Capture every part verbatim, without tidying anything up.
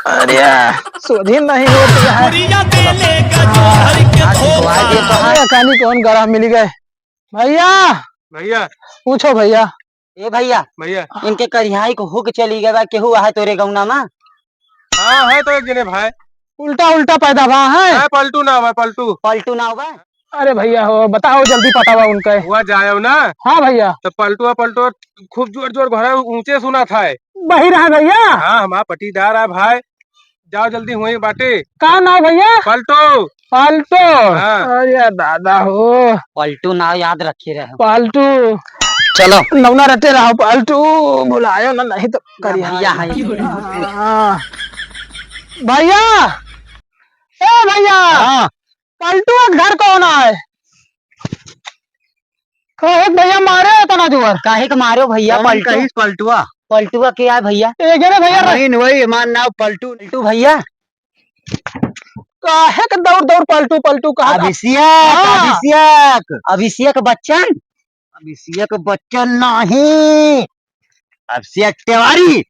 अरे, सोझी नहीं होती है। बुढ़िया देले गजोहर के आज धोखा। अरे, कहानी कौन गरह मिल गए? भैया, भैया। पूछो भैया। ए भैया, भैया। इनके करिहाई को हुक चली गवा, केहू आहे तोरे गौना मा? हाँ, है तो एक जने भाई। उल्टा उल्टा पैदा भा है। है, पलटू नाव है, पलटू। पलटू नाव बा? अरे भैया हो, बताओ जल्दी पटावा उनके। हुआ जायो ना। हाँ भैया। तो पलटुआ, पलटुआ खूब जोर जोर घोड़ा ऊंचे सुना था। वही रहा भैया। हाँ, हमारा पटीदार है भाई। जाओ जल्दी हुई बाटे। का नाव भैया? पलटू। पलटू। हाँ। अरे दादा हो। पलटू नाव याद रखी रहे। पलटू। चलो। नौना रटे रहो पलटू, बुलायो ना नहीं तो करिया। भैया है। हाँ। भैया, ए भैया। हाँ। पलटू के घर कौन है? काहे के भैया मारे इतना जोर? काहे के मारो भैया कौन पलटू? कहिस पलटुआ? पलटुआ के आए भैया? ए गे रे भैया, नहीं, वही हमार नाव पलटू। पलटू भैया। काहे के दौड़ दौड़ पलटू पलटू कहा? अभिषेक, हाँ। अभिषेक। अभिषेक बच्चन? अभिषेक बच्चन नहीं, अभिषेक तिवारी।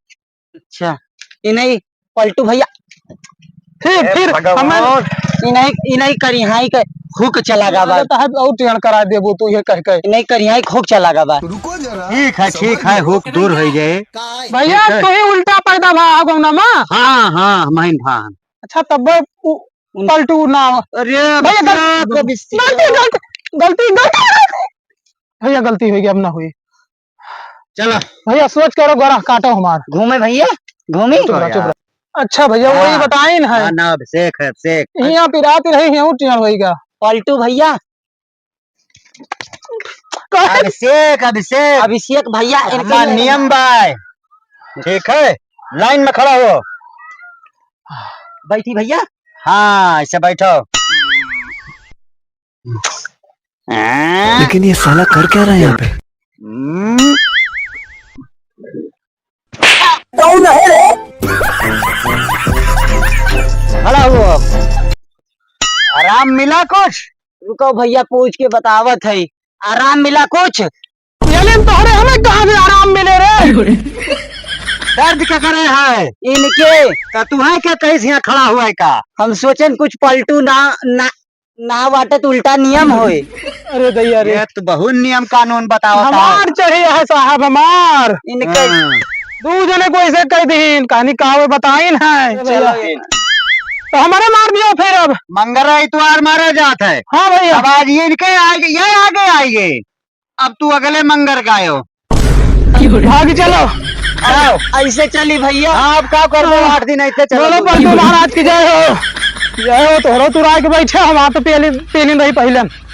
अच्छा, इन्हीं पलटू भैया। फिर, ए फिर भगवान। हमें इन्हीं, इन्हीं करिहाई के हुक चला गा बा। अरे तो हम और टेढ़ करा देबो तू ये कह के। इन्हीं करिहाई के हुक चला गा बा। रुको जरा, ठीक है, ठीक है, हुक दूर हो जाए। भैया, ठीक है। तू ही उल्टा पैदा भा गौना मा। हाँ, हाँ, हम ही भा। अच्छा, तब वो उ-, उन- पलटू ना। अरे भैया, गल-, भैया, गलती, गलती, गलती, गलती। भैया, गलती हो गई, अब ना हुई। चलो। भैया, सोच करो, गोरा काटो हमार। घूमे भैया, घूमी। चुप रहो, चुप रहो। अच्छा भैया, वही हाँ। बताइन है। हाँ, ना, अभिषेक है, अभिषेक। यहाँ पिरात रही, यहाँ टेढ़ होइगा। पलटू भैया। अभिषेक, अभिषेक। अभिषेक भैया, इनके हमार नियम बा। ठीक है, लाइन में खड़ा हो। बैठी भैया। हाँ, ऐसे बैठो। लेकिन ये साला कर क्या रहा है यहाँ पे? हम्म। कौन है रे? खड़ा हो। आराम मिला कुछ? रुको भैया, पूछ के बतावत है। आराम मिला कुछ? पहले तोहरे हमें कहाँ से आराम मिले रे? दर्द का करे है? इनके। का तू है क्या कहीं से यहाँ खड़ा हुआ है का? हम सोचन कुछ पलटू ना, ना, ना बाटे तो उल्टा नियम होए। अरे दैया रे। ये तो बहुत नियम कानून बतावत है। हमार चढ़ी है साहब, हमार। इनके हाँ। दू जने को ऐसे कह दीन, कहानी का होए बताइन है। चलो। तो हमारे मार दियो फिर अब। मंगर इतवार मारा जात है। हाँ भैया। अब आज ये इनके आगे, ये आगे आएंगे। अब तू अगले मंगर गायो। भाग चलो। आओ। ऐसे चली भैया। हाँ, अब का करबो, हाँ। आठ दिन ऐसे चलो। बोलो पलटू महाराज की जय हो। जय हो, तोहरो तू राय के बैठे, हम आप तो पेली, पेली नहीं पहले।